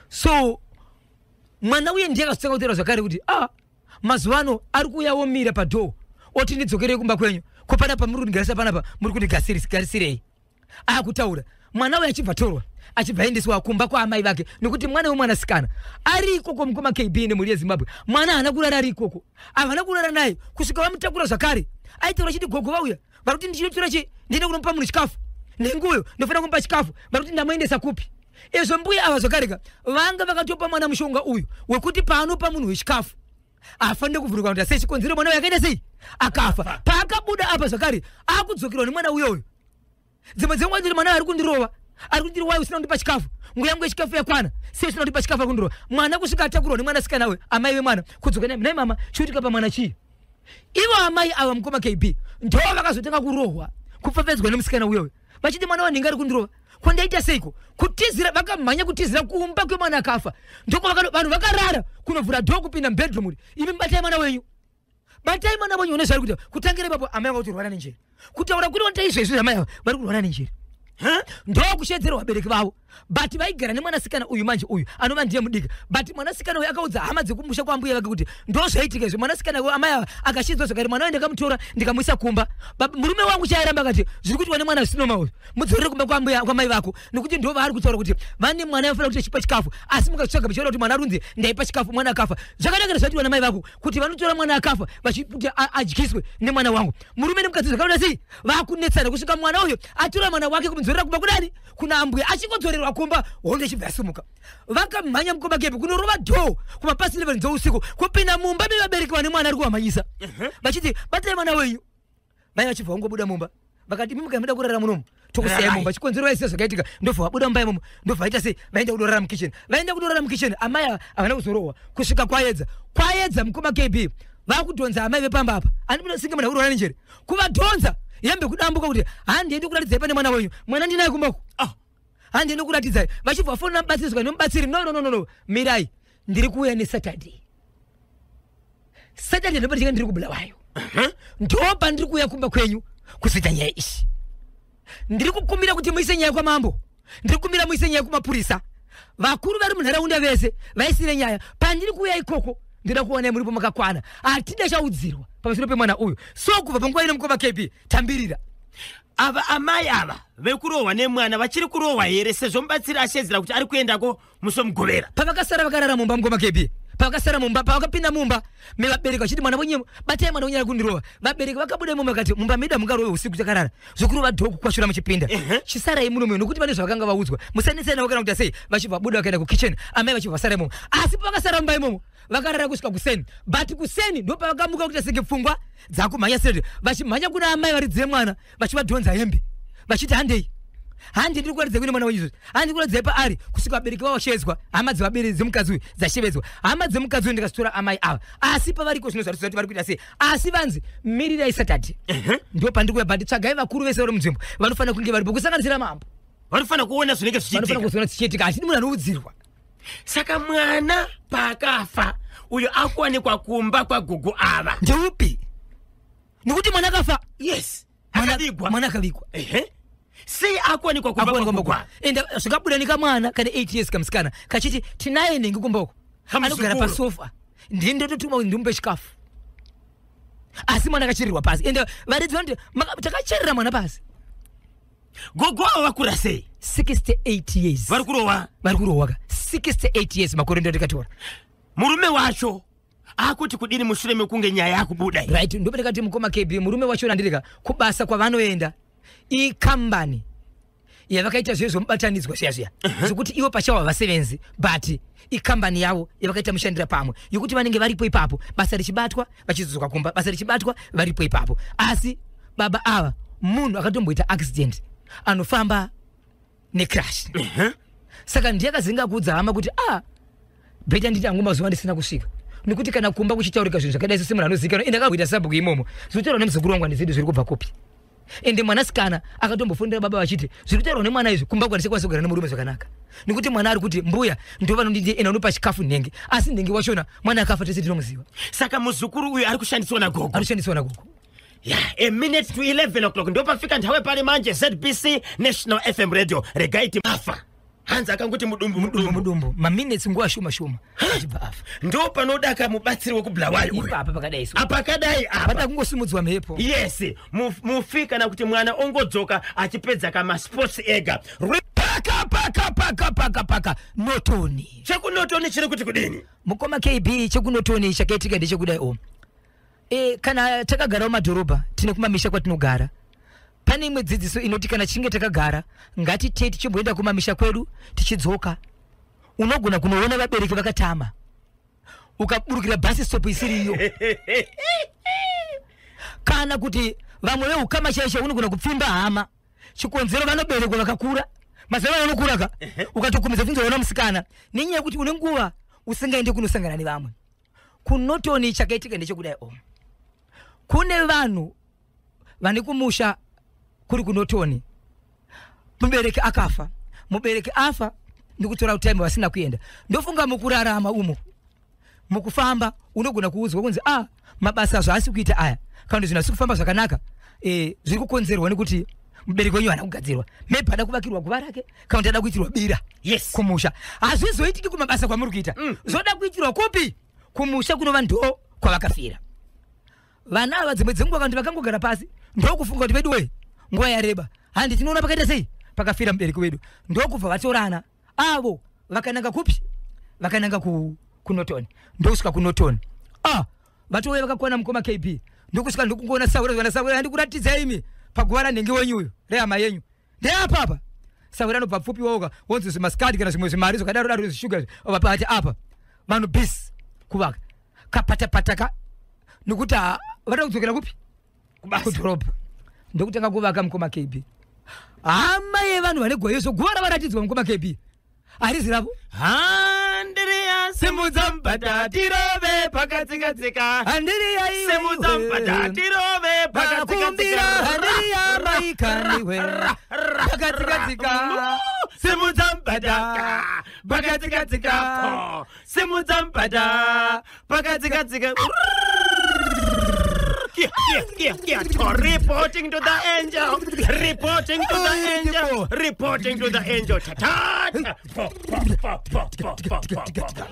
So mwana uye ndiye akazotanga kutaura zvakare kuti ah, mazuva ano ari kuuya womira padoor oti ndidzokerei kumba kwenyu, ko panapa muri kundigarisa, panapa muri kundigarisirei? Akutaura mwana uyu achibva torwa, achibva aendeswa kumba kwaamai vake, nekuti mwana wemwanasikana ari ikoko. Mukoma KB nemhuri yeZimbabwe, mwana haana kurara ari ikoko, havana kurara naye kusvika vamutakura zvakare. Aitaura achiti gogo vauya, vari kuti ndichinotora chi, ndiende kunomupa munhu chikafu, nenguyo ndofanira kumupa chikafu, vari kuti ndamuendesa kupi? Izvo mbuya ava zvakareka vanga vakatopa mwana mushonga uyu wekuti paanopa munhu wechikafu afanire kuvhurika kuita sei. Chikonzero mwana uyu akaita sei, akafa. Paakabuda apa zvakare akudzokerwa nemwana uyoyo. Dzimwe dzenguva ndiri mwana ari kundirova, ari kundirova, usina kundipa chikafu, nguva yangu yechikafu yakwana, sei usina kundipa chikafu? Ari kundirova mwana kusvika atakurwa nemwanasikana we amai vemwana kudzoka naye. Nai mama, chiutika pamwana chii? Ivo amai ava, mukoma KB, ndo vakazotanga kurohwa, kupfapfadzwa nemusikana uyoyo, vachiti mwana wanhinga ari kundirova, kwandaita seiko? Kutizira, vakamhanya kutizira kumba kwemwana akafa. Ndoko vanhu vakarara kunovhura door kupinda mubedroom uri, imi mubatai mwana wenyu, batai mwana wenyu, une zvari kuita. Kutangira ipapo amai vanga kutorwara nenjere. Kutaura kuri wanoita izvezvi, amai ava vari kurwara nenjere. Ndokushedzerwa vabereki vavo, but vaigara nemwanasikana uyu manje, uyu anova ndiye mudiki. But mwanasikana uyu akaudza hama dzekumusha kwambuya vake kuti ndo zvaitika izvo. Mwanasikana uyu, amai ava akashidzwa zvakare, mwana uyu ndakamutora ndikamuisa kumba. Murume wangu chaaramba akati zviri kuitwa nemwana zvisinoma uyu, mudzorere kumba kwambuya kwamai vako, nekuti ndo vaari kutaura kuti vane mwana vanofanira kuti achipa chikafu. Asi mukatsvaga muchiona kuti mwana arunzi ndaipa chikafu, mwana akafa, zvakanaka zvaitwa namai vako kuti vanotora mwana akafa vachikuti adyiswe nemwana wangu? Murume nemukadzi zvakaona sei vakunetsana kusvika mwana uyu atora mwana wake kumudzorera kumba kudani, kuna ambuya. Achingodzorerwa kumba, hondo ichibva yasimuka. Vakamhanya, mukoma KB, kunorova door kumapasi 11 dzousiku kupinda mumba mevabereki vane mwana ari kuvamhanyisa, vachiti batai mwana wenyu. Mai vachibva vangobuda mumba, vakati imi mukamuda kurara munomu, tokusiyai Rarai. mumba. Chikonzero vaisiya zvakaitika. Ndobva vabuda mumba imomo, ndobva vaita sei, vaenda kudorara mukitchen. Vaenda kudorara mukitchen, amai ava havana kuzorohwa kusvika kwaedza. Kwaedza, mukoma KB, vakudhonza amai vepamba apa, andinosinge munhu akurwara nenjere, kuvadhonza hembe kudambuka, kuti handiendi kuratidzai pane mwana wenyu, mwana ndinaye kumbako. Ah. Handiendi kuratidzai. Vachibva vafonera mubatsiri zvika nemubatsiri, no, no, no, no, no, mirai, ndiri kuuya neSaturday. Saturday ndopandichinge ndiri kuBulawayo. Ndo pandiri kuuya kumba kwenyu kuzoita nyaya iyi. Ndiri kukumbira kuti muise nyaya kwamambo, ndiri kukumbira muise nyaya kumapurisa, vakuru vari munharaunda vese vaisire nyaya. Pandiri kuuya ikoko ndoda kuonai muripo makakwana. Hatida chaudzirwa pamusoro pemwana uyu. So kubva panguva ino, mukoma KB, tambirira. Ava amai ava vekurohwa nemwana vachiri kurohwa here, sezvo mubatsiri ashedzera kuti ari kuendako musi weMugovera? Pavakasara vakarara mumba, mukoma KB, pavakasara mumba, pavakapinda mumba mevabereki vachiti, "Mwana wenyu, batai mwana wenyu ari kundirova," vabereki vakabuda imomo vakati, "Mumba medu hamungarove usiku takarara, zvokurova dhoku kwashura muchipinda. Chisarai muno muno," nokuti vane zvavakanga vaudzwa, musanetsai navo kana kuti sei. Vachibva buda vakaenda kukitchen, amai vachibva vasara imomo. Asi pavakasara mumba imomo vakarara kusvika kuseni, but kuseni ndo pavakamuka kuita senge pfungwa dzakumhanya sere, vachimhanya kuna amai varidzi vemwana, vachivadhonza hembe vachiti, "Handei, handi ndiri kuratidza kune mwana wenyu izvozvi, handi kuratidzai paari," kusvika vabereki vavo vashevedzwa, hama dzevabereki dzemukadzi uyu dzashevedzwa. Hama dzemukadzi uyu ndikazitora amai ava, asi pavariko zvino zvarisiza kuti vari kuita sei. Asi vanzi mirirai Saturday, ndo pandiri kuya, but tsvagai vakuru vese vari munzvimbo vanofanira kunge varipo, kusanganisira mambo. Vanofanira kuona zvinenge vanofanira zvichiitika. Kuzoona zvichiitika. Hatidi munhu anoudzirwa. Saka mwana paakafa uyo akuwanikwa kumba kwagogo ava Ndeupi? Nekuti mwana akafa. Yes, akavigwa. Mwana akavigwa. Ehe, sei akuwanikwa kumba Akuwanikwa kwagogo kumba. ava? Ende zvikabuda nekamwana kane 8 years, kamusikana, kachiti tinaye nhengi kumba uko, Kamuzukuru. anogara pasofa, ndini ndototuma kuti ndimupe chikafu, asi mwana akachererwa pasi. Ende varidzi vanoti, "Takacherera mwana pasi." Gogo ava vakura sei? 68 years. Vari kurohwa. Vari kurohwa ka, 68 years, makore ndo ndikatora. Murume wacho akuti kudini mushure mekunge nyaya yakubuda iyi? Right, ndopandakati, mukoma KB, murume wacho nandirika kubasa kwavanoenda ikambani yavakaita zviye zvomubatanidzwa zviya zviya, zvokuti ivo pachavo havasevenzi, but ikambani yavo yavakaita mushandira pamwe, yokuti vanenge varipo ipapo basa richibatwa, vachizodzoka kumba, basa richibatwa, varipo ipapo. Asi baba ava munhu akatomboita accident, anofamba necrash. Saka ndiye akazinga kuudza hama kuti, "A, better nditi hangu mazuva ndisina kusvika," nekuti kana kumba kuchitaurika zvinhu zvakadai, semunhu anozivikanwa, ende akakuita sabhuku imomo, zvinotaurwa nemuzukuru wangu handizidi, zviri kubva kupi? Ende mwanasikana akatombofonera baba vachiti, "Zviri kutaurwa nemwana izvi, kumba kwandichakwanisa kugara nemurume zvakanaka, nekuti mwana ari kuti mbuya ndo vanonditi enda unopa chikafu nhengi, asi nhengi wachona mwana akafa, tese tinomuziva." Saka muzukuru uyu ari kushandiswa nagogo. Ari kushandiswa nagogo. Ya, a minute to 11 o'clock, ndopafika nthawe pale manje. ZBC National FM Radio, regai timafa. Hanzi akangoti mudumbu mudumbu. Mudumbu, maminutes, nguva shoma shoma, achibva afa. Ndo panodaka mubatsiri wekubulawayo uyu. Ipapa pakadai so. Apa akadai apa. Pada kungosimudzwa mhepo. Yes, mufi kana kuti mwana ongodzoka achipedza kamasports ega. Paka paka paka paka paka Notoni. ChekuNotoni chiri kuti kudini? Mukoma KB, chekuNotoni chakaitika ndechekudai o, kana takagara mumadhorobha, tine kumamisha kwatinogara. Pane imwe dzidziso inoti kana tichinge takagara, ngatitei tichimboenda kumamisha kwedu. Tichidzoka unogona kunoona vabereki vakatama, ukaburukira bus stop isiriyo, kana kuti vamwe veukama chaisha unogona kupfimba hama. Chikonzero, vanoberekwa vakakura, mazuva vanokura ka, ukatokumidza kunzoona musikana, nenyaya yekuti une nguva usingaende kunosangana nevamwe. KuNotoni chakaitika ndechekudai o, kune vanhu vane kumusha kuri kuNotoni, mubereki akafa. Mubereki afa ndikutora time vasina kuenda. Ndofunga mukurarama umo, mukufamba, unogona kuudzwa kunzi, "A, mabasa zvaasi kuita aya, kana kuti zvinhu hazisi kufamba zvakanaka, zviri kukonzerwa nekuti mubereki wenyu haana kugadzirwa, maybe ada kuvakirwa guva rake, kana kuti ada kuitirwa bira kumusha." Hazvizoitiki kumabasa kwamuri kuita. Zvoda kuitirwa kupi? Kumusha, kunova ndo kwavakafira vana ava. Dzimwe dzenguva vanhu vakangogara pasi, ndokufunga kuti, "Vedu wei, nguva yareba, handi tinoona pakaita sei pakafira mubereki wedu." Ndokubva vatorana avo, vakananga kupi? Vakananga kuNotoni. Ndokusvika kuNotoni, ah, vatouya vakakwana, mukoma KB. Ndokusvika ndokungoona saura vana saura, "Handikuratidza imi paguva ranhenge wenyu uyu, rehama yenyu, ndeapapa." Saura anobva pfupi woga, wonzi zvimasikati kana zvimwe zvimari zvakadaro daro, zvishuga vapati apa, vanhu bisi kuvaka kapatapataka, nekuti vada kudzokera kupi? Kubasa. Kudhorobha. Ndokutanga kuvaka, mukoma KB. Hama yevanhu vane gwayeso, guva ravaratidzwa, mukoma KB, harizi ravo. Handiriya, simudza mubhadha tirove pakatsikatsika. Handiriya. Simudza mubhadha tirove Vakumbira pakatsikatsika. handiriya maikaniwe pakatsikatsika. Simudza mubhadha pakatsikatsika po. Simudza mubhadha pakatsikatsika. Kia, kia, kia, kia. To reporting to the angel. Reporting to the angel. Reporting to the angel. Ta ta. ta. Po, po, po, po, po, po, po, po.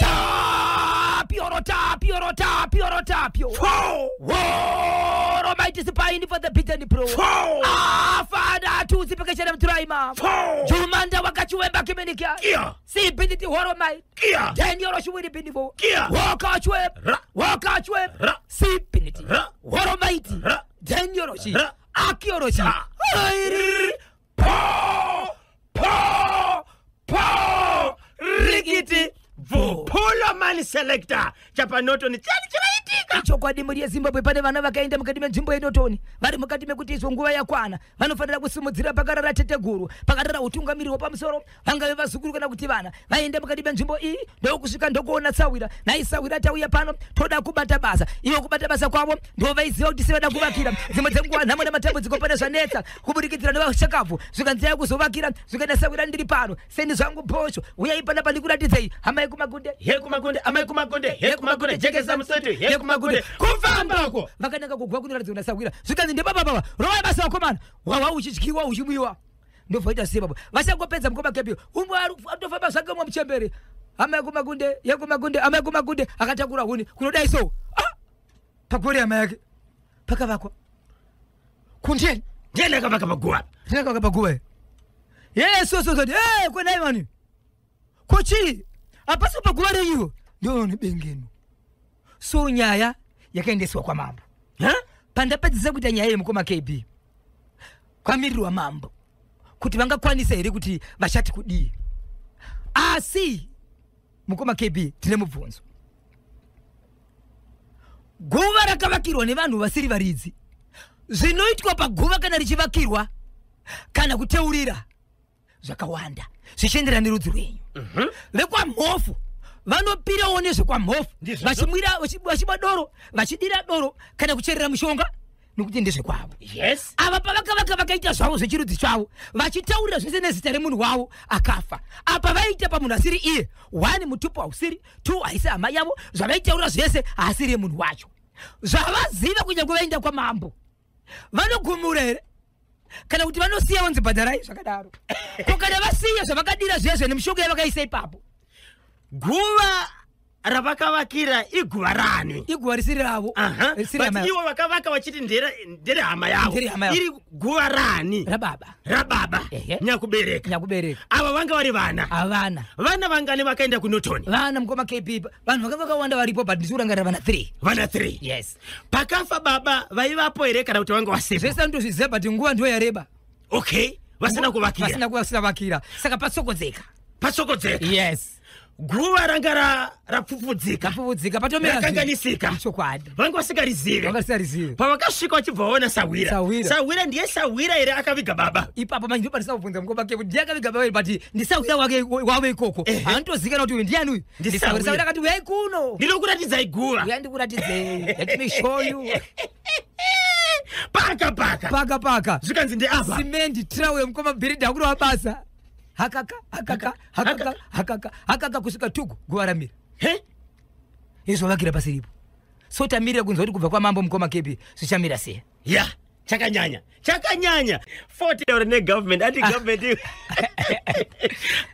Tapio, tapio, tapio, tapio. Four. Woro mighty spine for the beaten pro. Four. Ah, Father, tusipekeshana mturaima. Four. Jumanda wakachiwemba kimenikia. Kia. Sibinditi horo mai. Kia. Daniel shuwiri binivo. Kia. Wakachwe. Ra. Wakachwe. Ra. Sibinditi. Ra. Horo maiti. Ra. Daniel shi. Ra. Akioro shi. Ta. Airi. Po. Po. Po. Rikiti. Bvupulo man selector. Chapanotoni chani chiraitika. Chokwadi, mhuri yeZimbabwe, pane vana vakaenda mukati menzvimbo yeNotoni, vari mukati mekuti izvo nguva yakwana vanofanira kusimudzira pakarara teteguru, pakarara utungamiriri hwepamusoro, vangave vazukuru kana kuti vana. Vaenda mukati menzvimbo iyi, ndokusvika ndokuona sawira. Nhai sawira, tauya pano, toda kubata basa. Ivo kubata basa kwavo ndo vaiziva kuti sevada kuvakira. Dzimwe dzenguva nhamo nematambudziko pane zvanetsa kuburikidzira nevashakabvu, zvikanzi yakuzovakira. Zvikaenda, sawira, ndiri pano, seni zvangu bhosho, uyai panapa ndikuratidzei. Hama yekumagunde. He kumagunde, amai kumagunde, he kumagunde, jekesa musete, he kumagunde. Kufambako. Vakananga kugwa kunoratidza kuna sawira. Zvikanzi, ndebaba baba, rovai basa vakomana. Wawa uchityiwa, uchimwiwa, ndobvaita sei baba? Vachangopedza, mukoma kepi, umwe atofamba zvake, umwe muchembere, hama yekumagunde, yekumagunde, hama yekumagunde, akatakura huni kunodai so. Ah! Pagore hama yake pakavakwa kundeni. Ndiani akavaka paguva? Tinakavaka paguva yeso soti e kwenai vani kochii hapasi paguva renyiwo ndioone bengeno. So nyaya yakaendeswa kwamambo. Ha? Pandapedzisa kuita nyaya yemukoma KB, kwamirirwa mambo kuti vangakwanisa here kuti vachati kudii. Asi mukoma KB, tine mubvunzo. Guva rakavakirwa nevanhu vasiri varidzi, zvinoitwa paguva kana richivakirwa kana kuteurira zvakawanda zvichienderana nerudzi rwenyu. Vekwamhofu vanopirawo nezvekwamhofu. Ndizvozvo. Vachimwira, vachimwa doro, vachidira doro kana kucherera mushonga, nekuti ndezvekwavo. Ava pavakavaka vakaita zvavo zvechirudzi chavo, vachitaurira zvese nezita remunhu wavo akafa. Apa vaita pamunhu asiri iye. One, mutupo hausiri. Two, haisi hama yavo. Zvavaitaurira zvese haasiri yemunhu wacho. Zvavaziva, kunyange vaenda kwamambo, vanogumura here kana kuti vanosiya vonzi bhadharai zvakadaro? Ko kana vasiya zvavakadira zvezve nemishonga yavakaisa ipapo? Guva ravakavakira iguva rani? Iguva risiri ravo. Risiri But hama yavo. ivo vakavaka vachiti nderehama yavo. Nderehama yavo. Iri guva rani? Rababa. Rababa. Ehe. Nyakubereka. Nyakubereka. Ava vanga vari vana. Havana. Vana vangani vakaenda kuNotoni? Vana, mukoma KB, vanhu vanga vakawanda varipo, but ndisi kurangarira vana 3. Vana 3? Yes. Pakafa baba vaivapo here kana kuti vanga vasipo? Zvese ndozviziva, but nguva ndiyo yareba. Okay, vasina kuvakira. Vasina kuvakira, saka patsokodzeka. Patsokodzeka. Yes. Guva ranga rapfupfudzika. Rapfupfudzika, patomera. Rakanganisika. Chokwadi. Vanga vasingarizive. Vanga vasingarizive. Pavakasvika vachibva vaona sawira. Sawira. Sawira ndiye sawira here akaviga baba? Ipapo manje ndopanisa kubvunza mukoma ke kuti ndiye akaviga baba, but ndisawira wake wavo ikoko. Haanotozikana kuti uyu ndiani uyu. Ndisawira. Ndisawira. Sawira akati, uyai kuno. Ndinokuratidzai guva. Uyai ndikuratidzei, let me show you. Paka paka. Paka paka. Zvikanzi ndeapa. Simendi trawe, mukoma, bhiridha kurova basa, hakaka hakaka hakaka hakaka hakaka kusvika tugu guva ramira. He? Izvo vakira pasiripo. So tamirira kunzwa kuti kubva kwamambo, mukoma kepi, zvichamira sei. Ya, chakanyanya, chakanyanya. 40 taura negovernment ati government.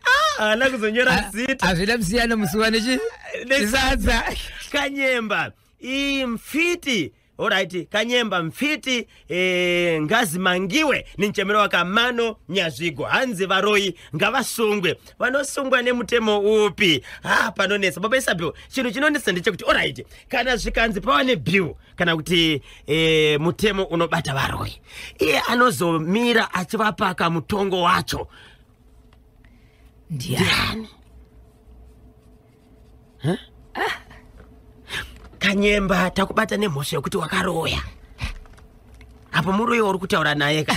Ah, haana kuzonyora zita. Hazvina musiyano musuwa nechi nesadza. Kanyemba imfiti. Alright, kanyemba mfiti, ngazimangiwe ninchemero wakamano nyazvigo. Hanzi varoyi ngavasungwe. Vanosungwa nemutemo upi? Ah, panonetsa, baba Isabel. Chinhu chinonetsa ndechekuti, alright, kana zvikanzi pava nebill kana kuti mutemo unobata varoyi, iye anozomira achivapaka mutongo wacho? Ndiani? Kanyemba, takubata nemhosva yekuti wakaroya. Apo muroyi wauri kutaura naye ka?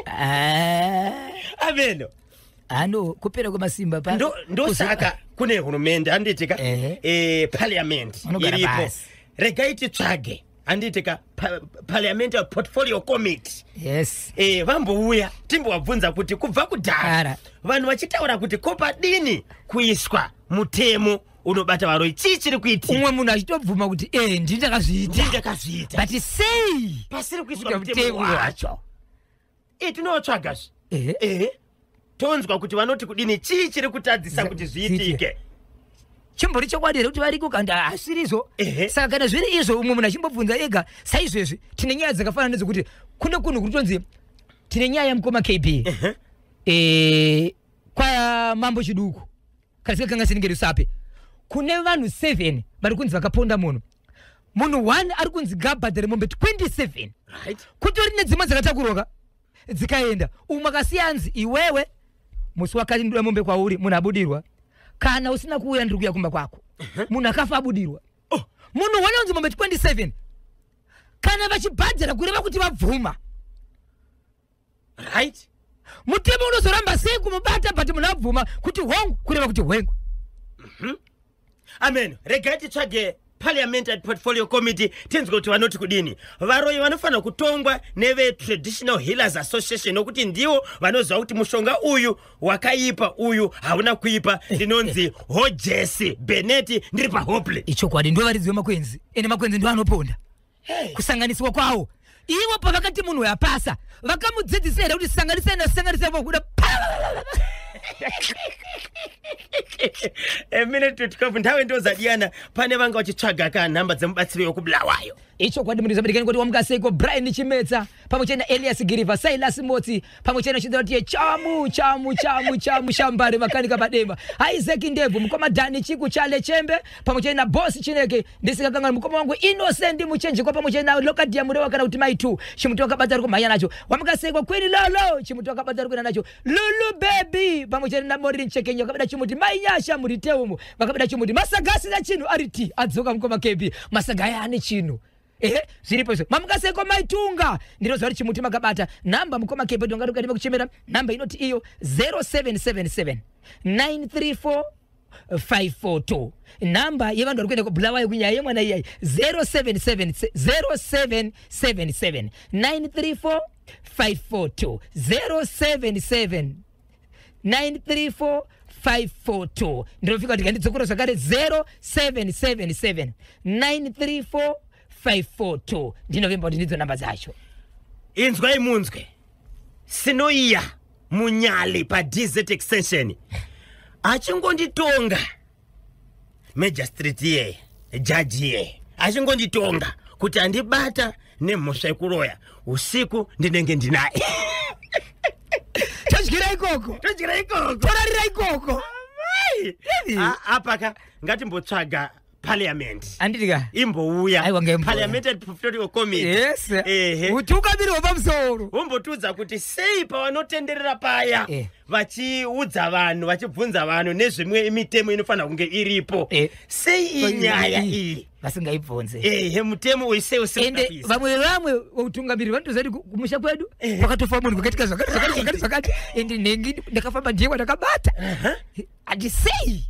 Ah, Ameno. Ano kupera kwemasimba Ndosaka kune hurumende, handitika? Ehe. Parliament Vanogara iripo. pasi. Regai titsvage, handitika, parliamentary portfolio committee. Yes. Vambouya timbovabvunza kuti kubva kudhara Kara. vanhu vachitaura kuti kopadini kuiswa mutemo. unobata varoyi. Chii chiri kuitika? Umwe munhu achitobvuma kuti e, ndini ndakazviita. Ndini ndakazviita. But sei pasiri kuiswa Kuita mutemo mutemo wacho? E, tinotsvagazve. Ehe. Ehe, tonzwa kuti vanoti kudini. Chii chiri kutadzisa kuti zviitike? Chimbori chokwadi here kuti variko kana hasirizvo? Ehe. Saka kana zviri izvo, umwe munhu achimbobvunza ega. Saizvezvi tine nyaya dzakafanana nedzekuti kune kunhu kuri tonzi tine nyaya yamukoma KB kwamambo Chiduku, kana sikakangasinenge Rusape, kune vanhu 7 vari kunzi vakaponda munhu. Munhu 1 ari kunzi ngabhadhare mombe 27. Kutori nedzimwe dzakatakurwa dzikaenda. Umwe akasiya anzi, "Iwewe, musi wakati ndoda mombe kwauri." Munhu abudirwa. "Kana usina kuuya, ndiri kuuya kumba kwako." Munhu akafa abudirwa. Oh. Munhu wana unzi mombe 27, kana vachibhadhara, kureva kuti vabvuma. Mutemo unozoramba sei kumubata? But munhu abvuma kuti hongu, kureva kuti hwengu. Amen. Regai titsvage Parliamentary Portfolio Committee, tinzwe kuti vanoti kudini. Varoyi vanofanira kutongwa neveTraditional Healers Association, nokuti ndivo vanoziva kuti mushonga uyu wakaipa, uyu hauna kuipa. Ndinonzi Hojesi Beneti, ndiri paHopley. Ichokwadi, ndo varidzi vemakwenzi, ende makwenzi ndo anoponda. Kusanganiswa kwawo, ivo pavakati munhu yapasa, vakamudzidzisa here kuti sanganisai nasanganisai, vokuda? A minute to 12, nthawi ndozadiyana. Pane vanga vachitsvaga ka nhamba dzemubatsiri wekubulawayo. Ichokwadi, munhu zamadikani kuti wamukaseiko. Brian Chimetsa pamwe chete naElias Giriva, Silas Motsi pamwe chete nachidza kuti chamu chamu chamu chamu shambare makanika padema, Isaac Ndebvu, mukoma Dani Chiku Chale Chembe pamwe chete naBosi Chineke. Ndisikakangana mukoma wangu Innocent Muchenjekwa pamwe chete naLokadia Murewa, kana kuti Mai2. Chimuti wakabata ri kumhanya nacho. Wamukaseiko Kwini Lolo? Chimuti wakabata ri kuenda nacho. Lulu Baby pamwe chete naMorin Chekenya vakabata chimuti. Mai Nyasha Muriteumu vakabata chimuti. Masaga asina chinhu ari t adzoka. Mukoma KB, masaga aya ane chinhu. Ehe, zviripo izvo. Mamukaseko Maitunga, ndinoziva kuti chimuti makabata. Nhamba, mukoma KB, ndongati kuchemera nhamba inoti iyo 0777 934 542, nhamba yevanhu vari kuenda kuBulawayo kunyaya yemwana iyai, 077 0777 934 542, 077 934 542. Ndinofika kuti kandidzokora zvakare, 0777 934 542. Ndinovimba kuti ndidzo namba dzacho. Inzwai munzwe, sinoiya munyali paDZ Extension achingonditonga, magistrate iyeye, jaji iyeye achingonditonga kuti andibata nemhosva yekuroya, usiku ndinenge ndinaye. Todyira ikoko. Todyira ikoko. Torarira ikoko. Apa ka ngatimbotsvaga Parliament. Handiti ka? Imbouya. Aiwa, ngaimbouya. Parliamentary Portfolio Committee. Yes. Ehe. Utungamiri hwepamusoro. Vombotiudza kuti sei pavanotenderera paya vachiudza vanhu, vachibvunza vanhu nezvimwe mitemo inofanira kunge iripo, sei iyi nyaya iyi vasingaibvunze? Ehe, mutemo uyu sei usiri Ende kuda kuisa? vamwe vautungamiriri vanotoziva kuti kumusha kwedu kwakatofa munhu, kwakaitika zvakati zvakati zvakati zvakati, ende nhengi ndakafamba ndiye ndakabata, handisei?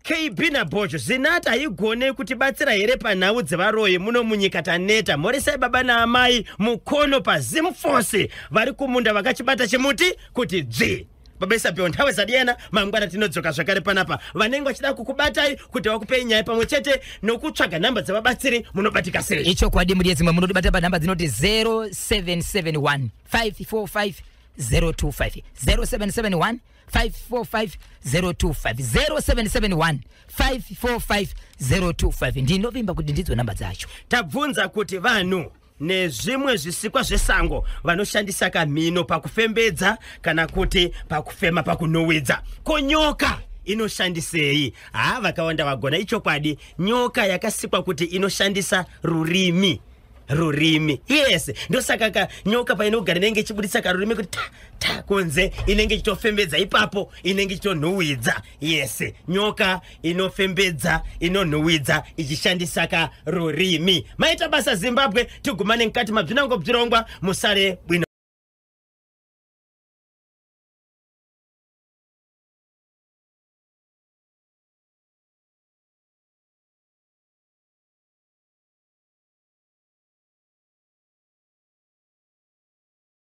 KB naBojo, zinati haigone kutibatsira here panhau dzevaroyi muno munyika? Taneta. Mhoresai baba naamai mukono paZimforce vari kumunda vakachibata chimuti kuti dzvi. Baba Isabel, nthawe zadiyana. Mangwana tinodzoka zvakare panapa. Vanenge vachida kukubatai kuti vakupei nyaya pamwe chete nokutsvaga nhamba dzevabatsiri, munobatika sei? Ichokwadi, muri yedzimwe munotibata panhamba dzinoti 0771 545 025, 0771 545 025, 0771 545 025. Ndinovimba kuti ndidzo namba dzacho. Tabvunza kuti vanhu nezvimwe zvisikwa zvesango vanoshandisa kamhino pakufembedza kana kuti pakufema, pakunhuhwidza. Ko nyoka inoshandisei? Ha, vakawanda vagona. Ichokwadi, nyoka yakasikwa kuti inoshandisa rurimi. Rurimi, yes. Ndosaka ka nyoka painogara inenge ichibudisa karurimi kuti ta ta kunze, inenge ichitofembedza ipapo, inenge ichitonhuhwidza. Yes, nyoka inofembedza, inonhuhwidza ichishandisa karurimi. Maita basa, Zimbabwe. Tigumane mukati mabzinango bzirongwa. Musare bwino.